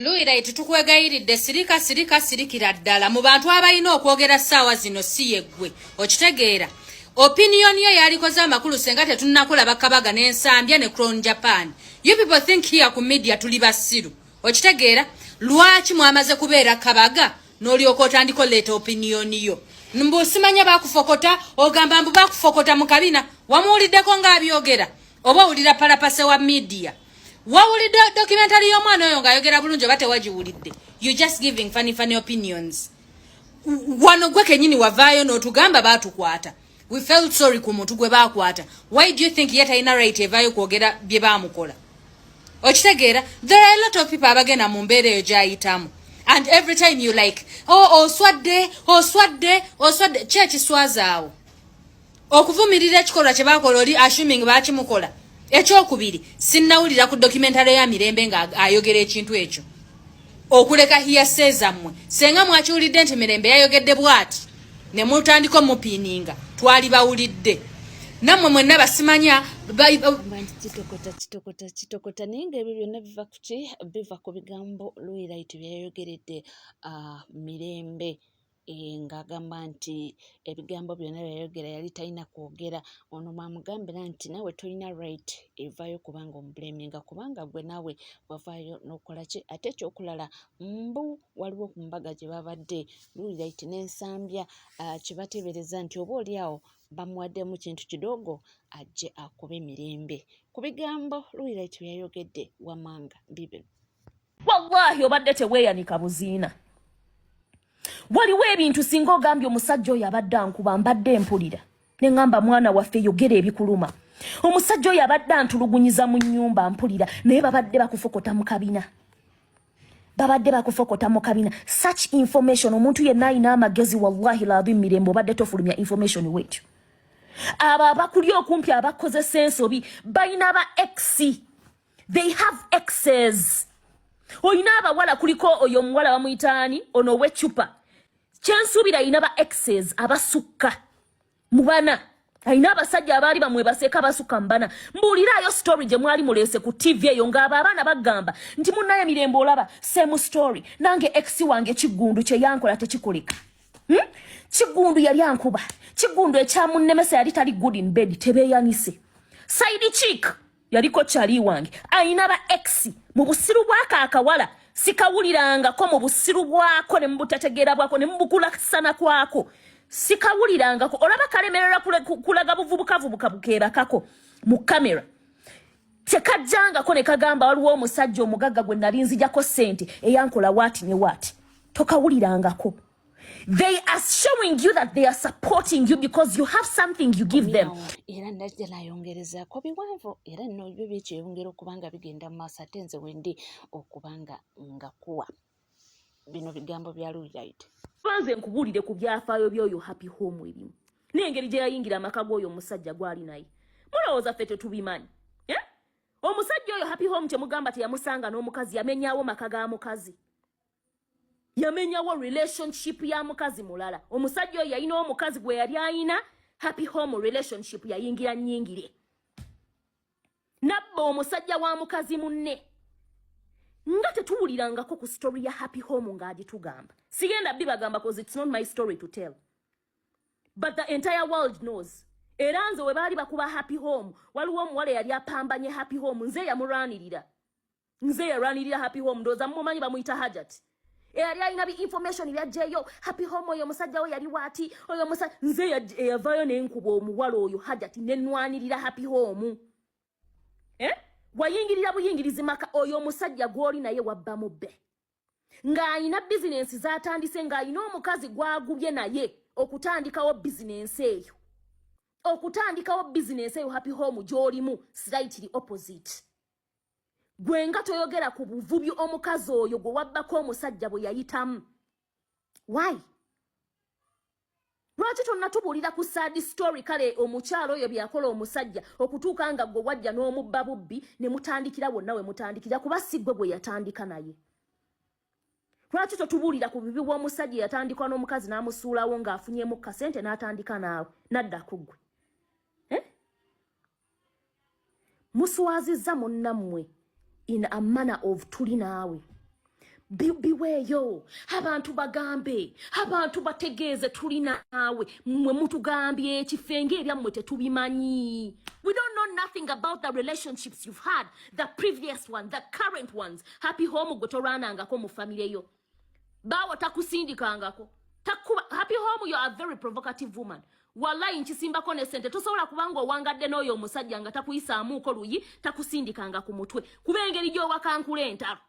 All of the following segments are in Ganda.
Luwilight, tukwegayiridde, sirika, sirika, sirikira ddala. Mu bantu abalina okwogera ssaawa zino si yeggwe. Okitegeera? Opinion ye yalikoze amakulu senga tetunnakulaba kabaga n'ensambya ne Crown Japan. You people think here ku media tuli basiru. Okitegeera? Lwaki mwamaze kubeera kabaga n'olyoka otandika oleeta opinion yo? Mbu simanya bakufokota, ogamba mbu bakufokota mu kabina. Wamuwuliddeko ng'abyogera oba owulira palapase wa media? Wawulidde documentary y'omwana oyo ng'ayogera bulungi oba tewagiwulidde? You just giving funny funny opinions. Wano gwe kenyini wavaayo n'otugamba baatukwata. We felt sorry ku muntu gwe baakwata. Why do you think ye talina right evaayo kwogera bye baamukola? Okitegeera? There are a lot of people abagenda mu mbeera eyo gy'ayitamu, and every time you like, "Oh, oswadde, oswadde, oswadde." Ki ekiswazaawo? Okuvumirira ekikolwa kye baakola, oli assuming baakimukola. Ekyokubiri, sinnawulira ku documentary ya Mirembe nga ayogera ekintu ekyo, okuleka hearsay zammwe. Senga mwakiwulidde nti Mirembe yayogedde bw'ati ne mutandika omupiininga, twali bawulidde nammwe mwenna basimanya. Gamba nti kitokota, kitokota, kitokota, naye ng'ebyo byonna biva ku ki? Biva ku bigambo Luwilight byeyayogeredde Mirembe, ng'agamba nti ebigambo byonna byeyayogera yali talina kwogera. Ono mwamugambira nti naawe tolina right evaayo kubanga omublaminga, kubanga gwe naawe wavaayo n'okola ki. Ate ekyokulala, mbu waliwo ku mbaga gye babadde Luwilight n'Ensambya, kye bateebereza nti oba oli awo bamuwaddemu kintu kidogo ajje akube Mirembe. Ku bigambo Luwilight byeyayogedde wamanga bibino. Wallahi obadde teweeyanika buziina. Waliwo ebintu singa ogambye omusajja oyo abadde ankuba, mbadde mpulira ne ŋŋamba, "Mwana waffe, yogera ebikuluma. Omusajja oyo abadde antulugunyiza mu nnyumba," mpulira. Naye babadde bakufokota mu kabina, babadde bakufokota mu kabina. Such information, omuntu yenna alina amagezi, wallahi ladhi, Mirembe, obadde tofulumya information wetyo. Abo abakuli okumpi abakozesa ensobi balina ba ex, they have exes. Olina abawala, kuliko oyo omuwala bamuyitaani ono ow'eccupa, kyensuubira alina ba exes abasukka mu bana. Alina abasajja abaali bamwebaseeko abasukka mu bana. Mbuuliraayo story gye mwali muleese ku TV eyo, ng'abo abaana bagamba nti, "Munnaye Mirembe, olaba same story nange, ex wange Kiggundu kye yankola tekikoleka." Kiggundu yali ankuba, Kiggundu ekyamunnemesa yali tali good in bed, tebeeyanise, side chick yaliko kyali wange. Ayina ba ex. Mu busiru bwako akawala sikawulirangako, mu busiru bwako ne mu butategeera bwako ne mu bukulasana kwako sikawulirangako. Olaba kalemerera kulaga buvubukavubuka bukeebakako mu kamera, tekajjangako ne kagamba waliwo omusajja omugagga gwe nali nzijako ssente eyankola waati ne waati. Tokawulirangako. They are showing you that they are supporting you because you have something you give them. Awo era najja nayongerezaako biwanvu, era nno byo bikyeyongera okuba nga bigenda mu maaso. Ate nze wendi okuba nga ngakuwa bino bigambo bya Luwilight. Nze nkubuulire ku byafaayo by'oyo Happy Home ebimu n'engeri gye yayingira amaka g'oyo omusajja gw'ali naye. Mulowooza ffe tetubimanyi, eh? Omusajja oyo Happy Home kyemugamba teyamusanga n'omukazi, yamenyawo maka ga mukazi, yamenyawo relationship ya mukazi mulala. Omusajja oyo yalina omukazi gwe yali ayina Happy Home relationship, yayingira nnyingire nabba omusajja wa mukazi munne. Nga tetuwulirangako ku story ya Happy Home ng'agitugamba. Sigenda bibagamba 'cause it's not my story to tell, but the entire world knows. Era nze we baali bakuba Happy Home, waliwo omuwala eyali apambanye Happy Home, nze yamulwanirira, nze yalwanirira Happy Home. Ndowooza mumumanyi, bamuyita Hajat, eyali alina bi information byajjeeyo Happy Home. Oyo omusajja we yali waati, oyo omusajja nze eyavaayo nenkuba omuwala oyo Hajat, nenwanirira Happy Home, eh? Wayingirira buyingirizi maka oyo omusajja gw'oli naye wabba mubbe, ng'ayina bizinensi z'atandise, ng'ayina omukazi gw'agubye naye okutandikawo bizinensi eyo, okutandikawo bizinensi eyo Happy Home gy'olimu slightly opposite. Gwe nga toyogera ku buvubi omukazi oyo gwe wabbako omusajja bwe yayitamu. Why? Lwaki tonnatubuulira ku sad story? Kale omukyalo oyo byakola omusajja okutuuka nga gwe wajja n'omubba bubbi ne mutandikira wonna we mutandikira, kuba si gwe gwe yatandika naye. Lwaki totubuulira ku bibi bw'omusajja yatandikwa n'omukazi n'amusuulawo ng'afunyemu kasente n'atandika naawe nadda ku ggwe, eh? Muswazizza munnammwe in a manner of tuli naawe. Biweeyo abantu bagambe, abantu bategeeze tuli naawe. Mmwe mutugambye ekife ng'ebyammwe tetubimanyi. We don't know nothing about the relationships you've had, the previous one, the current ones. Happy Home gwe tolwanangako mu famire yo, baawo takusindikangako, takuba. Happy Home, you are a very provocative woman. Wallahi nkisimbako ne sente, tosobola kubanga owangadde n'oyo omusajja nga takuyisaamuuko luyi, takusindikanga ku mutwe, kuba engeri gy'owakankula entalo.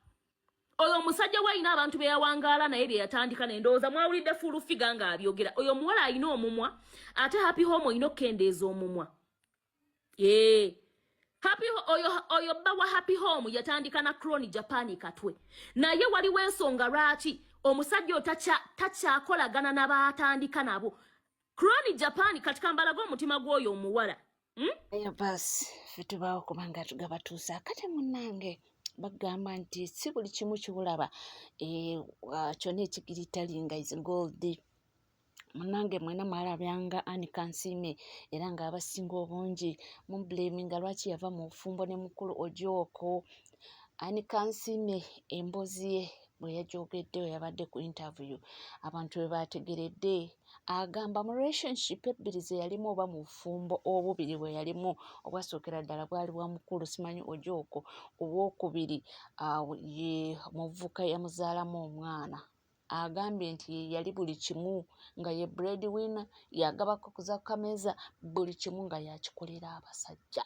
Oyo omusajja we alina abantu be yawangaala naye bye yatandika, nendowooza mwawulidde Full Figure ng'abyogera. Oyo omuwala alina omumwa, ate Happy Home olina okukendeeza omumwa. Ee, Happy oyo bba wa Happy Home yatandika na Crony Japan Katwe, naye waliwo ensonga lwaki omusajja oyo takyakolagana n'abaatandika nabo Crony Japan. Kati kambalaga omutima gw'oyo omuwala. Eyo baasi ffe tubaawo kubanga tugabatuusa. Kati munnange, bagamba nti si buli kimu kiwulaba kyonna ekiglitteringa is gold. Munnange, mwena mwalabyanga Anne Kansiime, era ng'abasinga obungi mublaminga lwaki yava mu bufumbo ne mukulu Ojoko. Anne Kansiime emboozi ye bwe yagyogedde we yabadde ku interview, abantu bwe baategeredde, agamba mu relationship ebbiri ze yalimu oba mu bufumbo obubiri bwe yalimu, obwasookera ddala bwali bwa mukulu simanyi Ojoko, obwokubiri ye muvubuka yamuzaalamu omwana. Agambye nti ye yali buli kimu, nga ye bread winner, yagabako kuza ku kameeza, buli kimu nga yakikolera abasajja,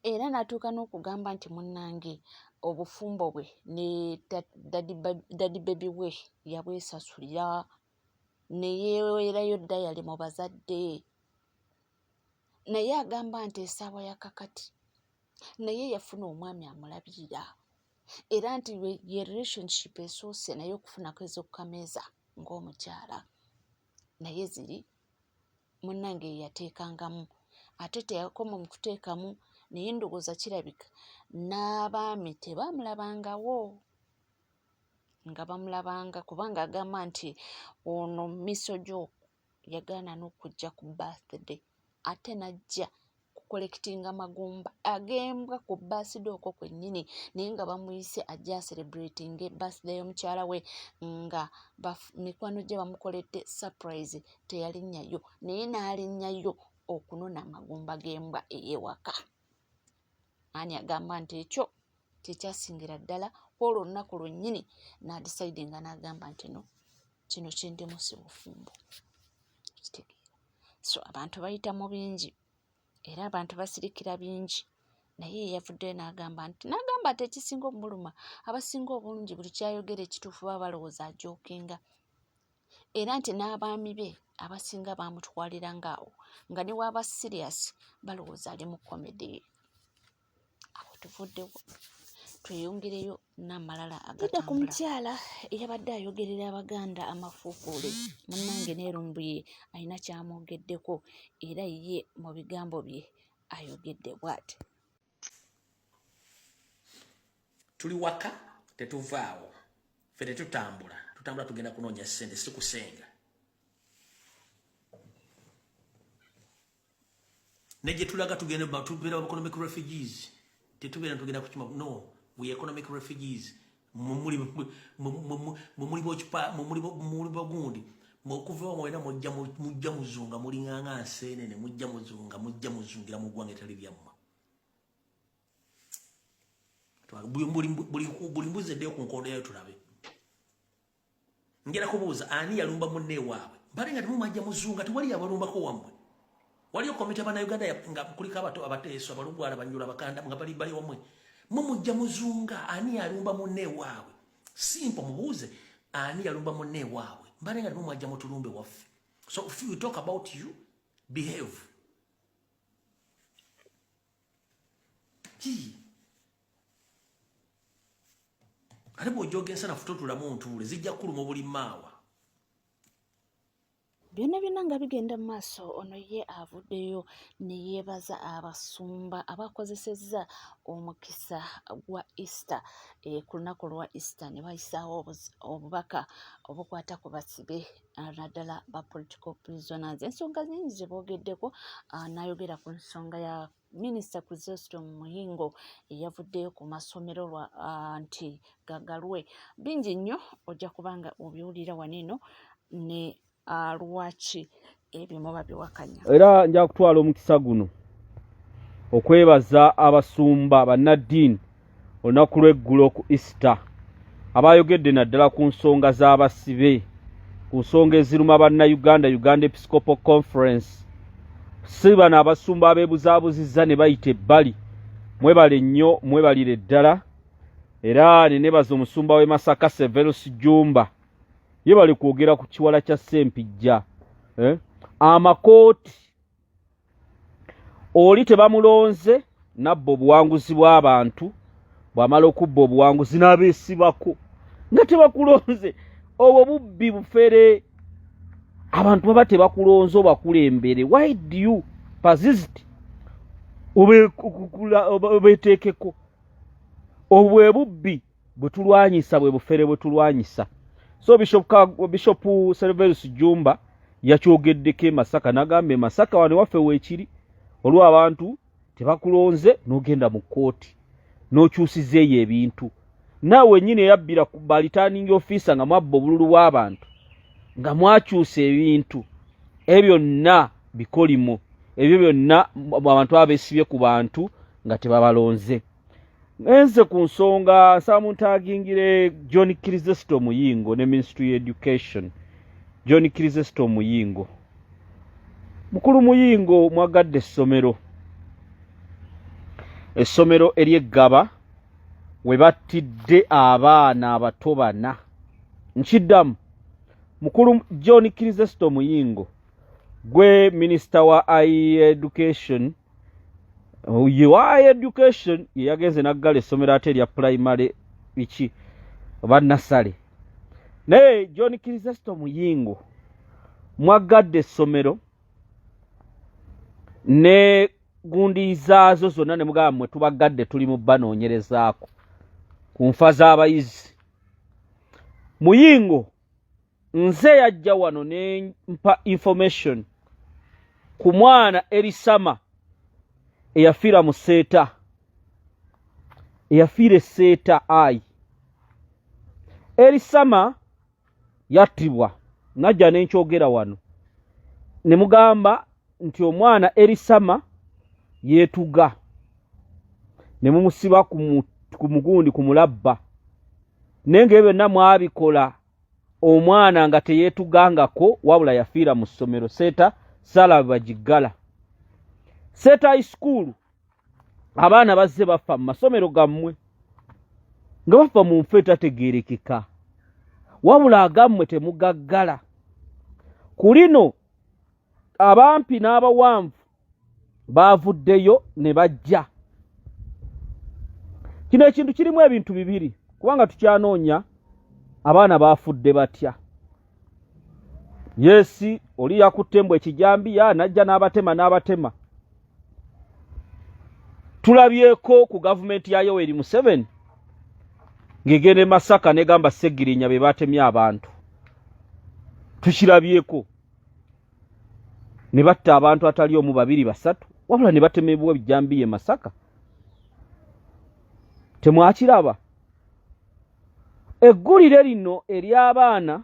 era n'atuuka n'okugamba nti munnange obufumbo bwe ne daddy baby we yabwesasulira ne yeeweerayo dda yali mu bazadde. Naye agamba nti essaawa ya kakati naye yafuna omwami amulabirira, era nti ye relationship esoose naye okufunako ez'okukameeza ng'omukyala, naye ziri munnange ye yateekangamu, ate teyakoma mu kuteekamu, naye ndowooza kirabika n'abaami tebaamulabangawo nga bamulabanga, kubanga agamba nti ono Misojo yagaana n'okujja ku birthday, ate n'ajja kucollectinga magumba ag'embwa ku birthday okwo kwennyini, naye nga bamuyise ajje acelebratinge birthday y'omukyala we, nga mikwano gye bamukoledde surprise, teyalinnyayo, naye n'alinnyayo okunona amagumba g'embwa ey'ewaka. Ani agamba nti ekyo kyekyasingira ddala kwolwo olunaku lwennyini n'adecidinga n'agamba nti no, kino kyendimu si bufumbo. Kitegeera? So abantu bayita mu bingi, era abantu basirikira bingi, naye ye yavuddeyo n'agamba nti n'agamba ati ekisinga omuluma, abasinga obulungi buli kyayogera ekituufu baba balowooza ajokinga, era nti n'abaami be abasinga baamutwaliranga awo nga ne waaba serious balowooza ali mu comedy. Awo tuvuddewo tweyongereyo n'amalala. Tudda ku mukyala eyabadde ayogerera Abaganda amafuukuule. Munnange, neerumbuye alina kyamwogeddeko, era ye mu bigambo bye ayogedde bw'ati. Tuli waka, tetuvaawo. Ffe tetutambula, tutambula tugenda kunoonya ssente, si kusenga. Ne gye tulaga tugenda tubeera economic refugees, tetubeera tugenda kukima. No, we economic refugees. Mumuli bagundi okuva mwena mujja muzunga, mulinganga nseenene, mujja muzunga, mujja muzungira mu ggwanga etali lyammwe. Buli mbuzi eddeyo ku nkondo yayo tulabe. Ngera kubuuza ani yalumba munne ewaabwe, mbale nga temumajja muzunga, tewali yabalumbako wammwe. Waliyo komite Bannayuganda nga kuliko abato, Abateeso, Abalugwala, Abanyula, Abakanda nga bali bali wammwe, mumujja muzunga. Ani yalumba munne ewaabwe? Simple, mubuuze ani yalumba munne ewaabwe, mbale nga temumwajja mutulumbe waffe. So if you talk about you behave ki ate bw'ojoga ensanafu totulamu ntuule zijja kukuluma buli maawa. Byonna byonna nga bigenda mu maaso, ono ye avuddeyo ne yeebaza abasumba abakozesezza omukisa gwa Easter, ku lunaku lwa Easter ne bayisaawo obubaka obukwata ku basibe, naddala ba political prisoners. Ensonga nnyingi ze boogeddeko, n'ayogera ku nsonga ya Minisita Chrysostom Muyingo eyavuddeyo ku masomero lwa nti gagalwe. Bingi nnyo ojja kubanga obiwulira wano eno ne lwaki ebyo muba biwakanya. Era nja kutwala omukisa guno okwebaza abasumba bannaddiini olunaku lw'eggulo ku Easter abaayogedde naddala ku nsonga z'abasibe, ku nsonga eziruma bannayuganda, Uganda Episcopal Conference. Si bano abasumba abeebuzaabuzizza ne bayita ebbali. Mwebale nnyo, mwebalire ddala. Era ne nebaza omusumba w'e Masaka Severus Jumba, yebale kwogera ku kiwala kya Ssempijja. Amakooti oli tebamulonze nabba obuwanguzi bw'abantu, bw'amala okubba obuwanguzi n'abeesibako nga tebakulonze. Obwo bubbi, bufere. Abantu baba tebakulonze obakulembere, why do you persist obeteekeko? Obwo bwe bubbi bwe tulwanyisa, bwe bufere bwe tulwanyisa. So Bishop Serverus Jumba yakyogeddeko e Masaka, n'agamba e Masaka wano waffe weekiri, olwo abantu tebakulonze n'ogenda mu kkooti n'okyusiza eyo ebintu. Naawe wennyini eyabbira ku ba returning officer nga mwabba obululu bw'abantu, nga mwakyusa ebintu ebyo byonna, bikolimo ebyo byonna, abantu abeesibye ku bantu nga tebabalonze. Nze ku nsonga nsaba muntagingire John Chrysostom Muyingo ne Ministry Education. John Chrysostom Muyingo, mukulu Muyingo, mwagadde essomero ery'eggaba we battidde abaana abato bana. Nkiddamu, mukulu John Chrysostom Muyingo, gwe minisita wa education, ye wa education, ye yagenze naggala essomero ate erya primary biki oba nasale. Naye John Chrysostom Muyingo, mwaggadde essomero ne gundi zaazo zonna ne mugamba mmwe tubagadde, tuli mu banoonyerezaako ku nfa z'abayizi. Muyingo, nze yajja wano ne mpa information ku mwana Erisama eyafiira mu Seeta, eyafiira eseeta ayi. Erisama yattibwa, najja nenkyogera wano ne mugamba nti omwana Erisama yeetuga ne mumusiba ku mugundi ku mulabba, naye nga ebyo byonna mwabikola omwana nga teyeetugangako, wabula yafiira mu ssomero Seeta Sala bagiggala, Seeta High School. Abaana bazze bafa mu masomero gammwe nga bafa mu nfa etategeerekeka, wabula agammwe temugaggala. Ku lino abampi n'abawanvu baavuddeyo ne bajja. Kino ekintu kirimu ebintu bibiri, kubanga tukyanoonya abaana baafudde batya. Yes, oli yakutte mbw ekijambiya najja n'abatema n'abatema. Tulabyeko ku gavumenti ya Yoweri Museveni ng'egenda e Masaka negamba Segirinya be batemye abantu. Tukirabyeko ne batta abantu atali omu, babiri, basatu, wabula ne batemebwa ebijambiya e Masaka. Temwakiraba? Eggulire lino ery'abaana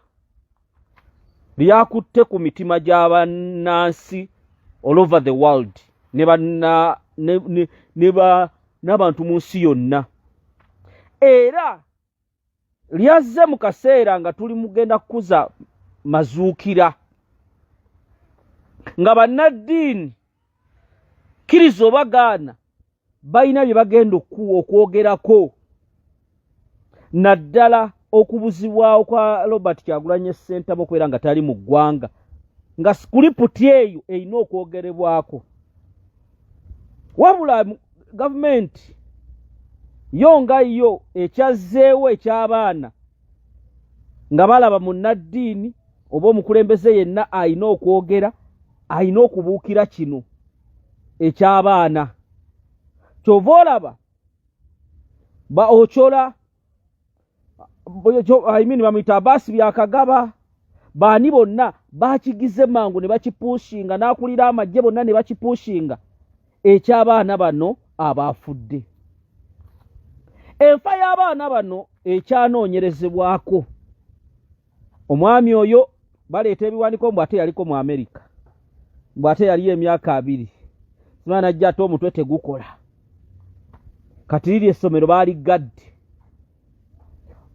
lyakutte ku mitima gy'abannansi all over the world ne banna ne n'abantu mu nsi yonna, era lyazze mu kaseera nga tuli mugenda kukuza mazuukira, nga bannaddiini, kkiriza oba gaana, balina bye bagenda okwogerako, naddala okubuzibwawo kwa Robert Kyagulanyi Ssentamu okubeera nga tali mu ggwanga, nga script eyo erina okwogerebwako. Wabula gavumenti yo nga yo ekyazzeewo eky'abaana, nga balaba munnaddiini oba omukulembeze yenna alina okwogera, alina okubuukira kino eky'abaana. Kyova olaba ba Ochola, I mean, bamuyita Abaasi Byakagaba, baani bonna bakigize mangu ne bakipushinga, n'akulira amagye bonna ne bakipushinga. eky'abaana bano abaafudde. Enfa y'abaana bano ekyanoonyerezebwako. Omwami oyo baleeta ebiwandiiko mbu ate yaliko mu Amerika, mbu ate yaliyo emyaka 20, simanya najja ate omutwe tegukola. Kati liri essomero baaliggadde,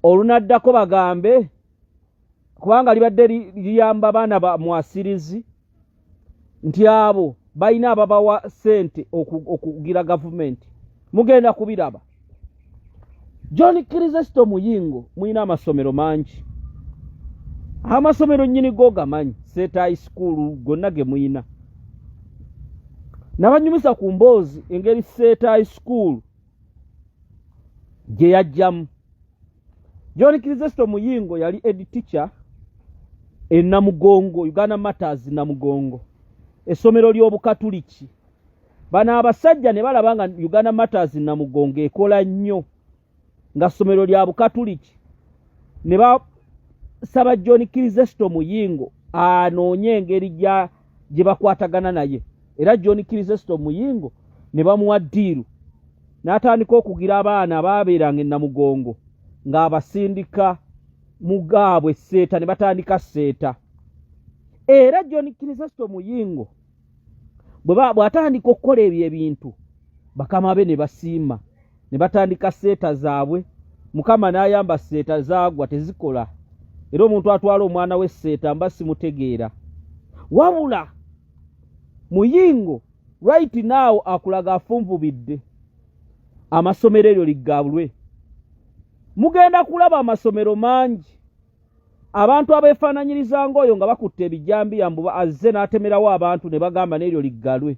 olunaddako bagambe kubanga libadde liyamba baana ba mwasirizi nti abo balina ababawa ssente okugira gavumenti. Mugenda kubiraba. John Kirizesto Muyingo, mulina amasomero mangi, amasomero nnyini go gamanyi, Seeta High School gonna ge muyina. Nabanyumisa ku mboozi engeri Seeta High School gye yajjamu. John Kirizesto Muyingo yali head teacher e Namugongo, Uganda Martyrs Namugongo, essomero ly'Obukatuliki. Bano abasajja ne balaba nga Uganda Martyrs Namugongo ekola nnyo nga ssomero lya Bukatuliki, ne basaba John Kirizesto Muyingo anoonye engeri gye bakwatagana naye. Era John Kirizesto Muyingo ne bamuwa ddiiru n'atandika okugira abaana abaabeeranga e Namugongo ng'abasindika mu gaabwe Seeta, ne batandika Seeta. Era John Kirizesto Muyingo bw'atandika okukola ebyo ebintu, bakama be ne basiima ne batandika Seeta zaabwe. Mukama n'ayamba, Seeta zaagwa tezikola. Era omuntu atwala omwana we Seeta mba simutegeera. Wabula Muyingo right now akulaga afunvubidde amasomero eryo liggabulwe. Mugenda kulaba amasomero mangi, abantu abeefaananyiriza ng'oyo nga bakutte ebijambiya mbu azze n'atemerawo abantu ne bagamba n'eryo liggalwe.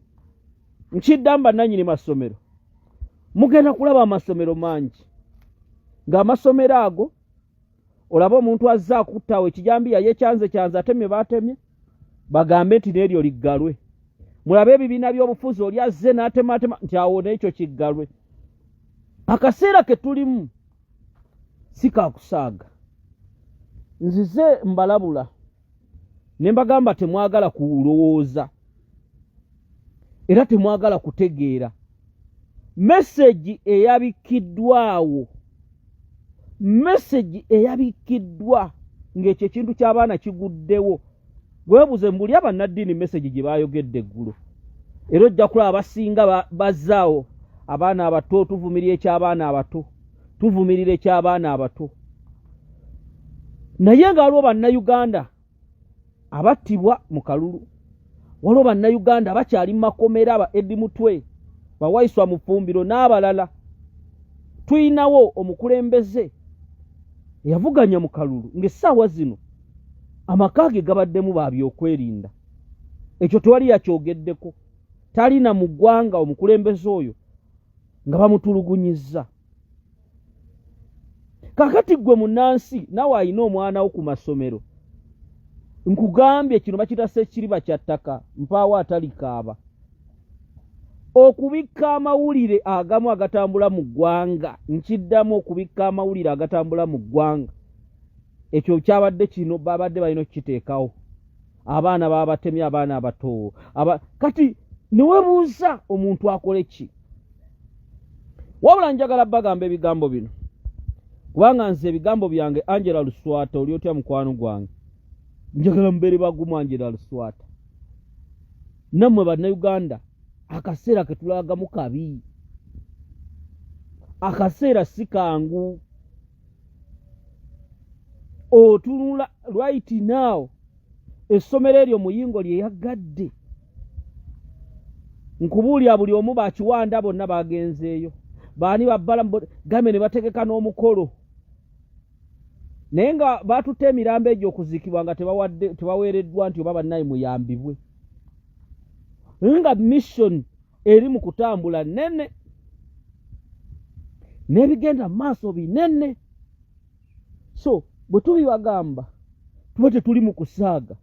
Nkiddamu, bannannyini masomero, mugenda kulaba amasomero mangi ng'amasomero ago olaba omuntu azze akuttawo ekijambiya yekyanze kyanze atemye baatemye, bagambe nti n'eryo liggalwe. Mulabe ebibiina by'obufuzi, oli azze n'atematema nti awo n'ekyo kiggalwe. Akaseera ke tulimu si kakusaaga. Nzize mbalabula ne mbagamba temwagala kulowooza era temwagala kutegeera mesegi eyabikkiddwawo, mesegi eyabikkiddwa ng'ekyo ekintu ky'abaana kiguddewo. Weebuze mbuli abannaddiini mesegi gye baayogedde eggulo, era ojja kulaba abasinga bazzaawo abaana abato. Tuvumirira eky'abaana abato, tuvumirira eky'abaana abato, naye nga waliwo Bannayuganda abattibwa mu kalulu, waliwo Bannayuganda abakyali mu makomera, aba Eddie Mutwe, bawaiswa mu ffumbiro n'abalala. Tulinawo omukulembeze eyavuganya mu kalulu ng'essaawa zino amaka ge gabaddemu ba byokwerinda. Ekyo tewali yakyogeddeko. Talina mu ggwanga omukulembeze oyo nga bamutulugunyizza. Kakati ggwe munnansi nawe alina omwana wo ku masomero, nkugambye kino bakiyita sekiriba kya ttaka, mpaawo atalikaaba. Okubikka amawulire agamu agatambula mu ggwanga, nkiddamu, okubikka amawulire agatambula mu ggwanga, ekyo kyabadde kino babadde balina okukiteekawo. Abaana babatemye, abaana abato kati newebuuza omuntu akole ki? Wabula njagala bagamba ebigambo bino, kubanga nze ebigambo byange. Angela Luswata, oli otya mukwano gwange? Njagala mubeere bagumu. Angela Luswata, nammwe Bannayuganda, akaseera ketulagamu kabi, akaseera si kangu. Otunula right now essomero eryo Muyingo lye yagadde, nkubuulira buli omu bakiwanda bonna bagenzeeyo, baani babbala gambe ne bategeka n'omukolo, naye nga batutte emirambo egyo okuziikibwa nga tebaweereddwa nti oba bannaye muyambibwe, nga mission eri mu kutambula nene n'ebigenda mu maaso binene. So bwe tubibagamba tuba tetuli mu kusaaga.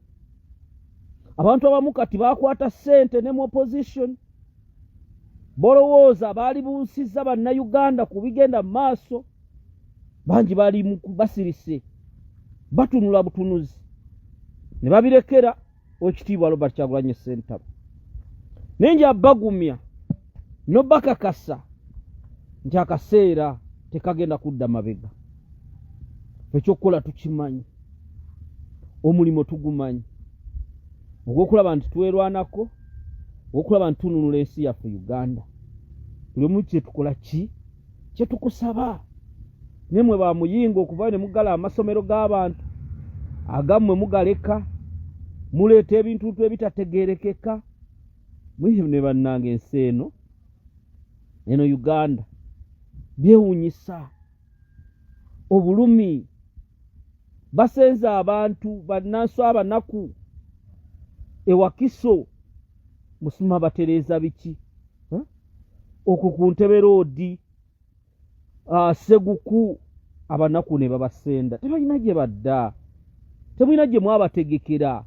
Abantu abamu kati bakwata ssente ne mu opposition, bolowooza baali buusizza Bannayuganda ku bigenda mu maaso. Bangi bali basirise, batunula butunuzi ne babirekera Owekitiibwa Robert Kyagulanyi Ssentamu. Naye nja bagumya. Nobakakasa nti akaseera tekagenda kudda mabega. Ekyokukola tukimanyi, omulimu tugumanyi, ogw'okulaba nti twerwanako, ogw'okulaba nti tununula ensi yaffe Uganda. Buli omu kyetukola ki kyetukusaba, naye mwe bamuyinga okuvayo ne muggala amasomero g'abantu agammwe, mugaleka muleeta ebintuntu ebitategeerekeka. Ne bannange, ensi eno eno Uganda byewuunyisa obulumi. Basenza abantu bannansi abanaku ewakiso musuma batereeza biki okwo ku Ntebe Road, Seguku, abanaku ne babasenda, tebalina gye badda, temulina gye mwabategekera.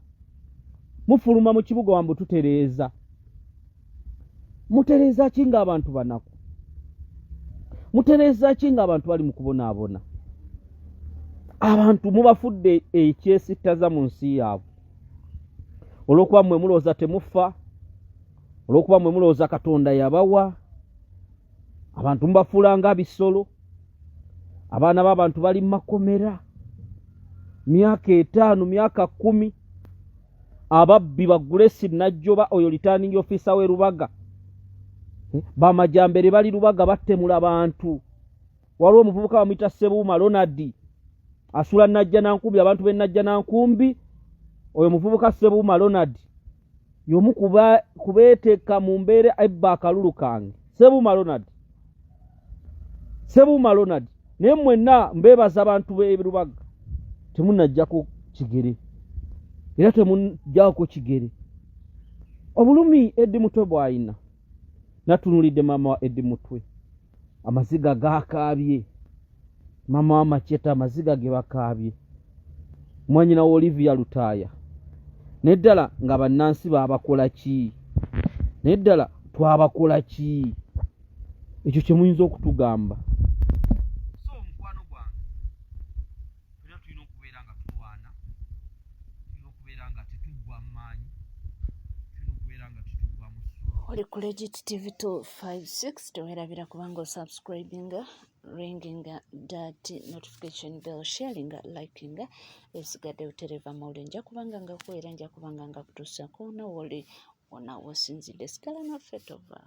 Mufuluma mu kibuga wambu tutereeza. Mutereeza ki ng'abantu banaku? Mutereeza ki ng'abantu bali mu kubonaabona? Abantu mubafudde ekyesittaza mu nsi yaabwe olw'okuba mmwe mulowooza temufa, olw'okuba mmwe mulowooza Katonda yabawa. Abantu mubafuula nga bisolo. Abaana b'abantu bali mu makomera myaka 5, myaka 10. Ababbi bagulesi Najjoba, oyo returning officer we Rubaga, bamajambere bali Rubaga battemula bantu. Waliwo omuvubuka bamuyita Sebuuma Ronald, asula Najja Nankumbi. Abantu b'e Najja Nankumbi, oyo muvubuka Sebuuma Ronald y'omu kubeeteeka mu mbeera ebba akalulu kange. Sebuuma Ronald, Sebuuma Ronald. Naye mwenna mbeebaza, abantu b'e Rubaga, temunajjako kigere era temunjjako kigere. Obulumi Eddie Mutwe bw'ayina, natunulidde maama wa Eddie Mutwe, amaziga gakaabye. Maama wa Macheta, amaziga ge bakaabye. Mwanyina wa Olivia Lutaaya, naye ddala nga bannansi baabakola ki? Naye ddala twabakola ki? Ekyo kye muyinza okutugamba. So mukwano gwange, era tulina okubeera nga tulwana, tulina okubeera nga tetuggwa mu maanyi, tulina okubeera nga tetuggwamu. Oli ku Legit TV 256. Tewerabira kubanga osubscribinga, ringinga that notification bell, sharinga, likinga. Esigadde butereva mawulire nja kubanga nga kuweera, nja kubanga nga kutuusako nawe oli wona wosinzidde. Sigala naffe, tova.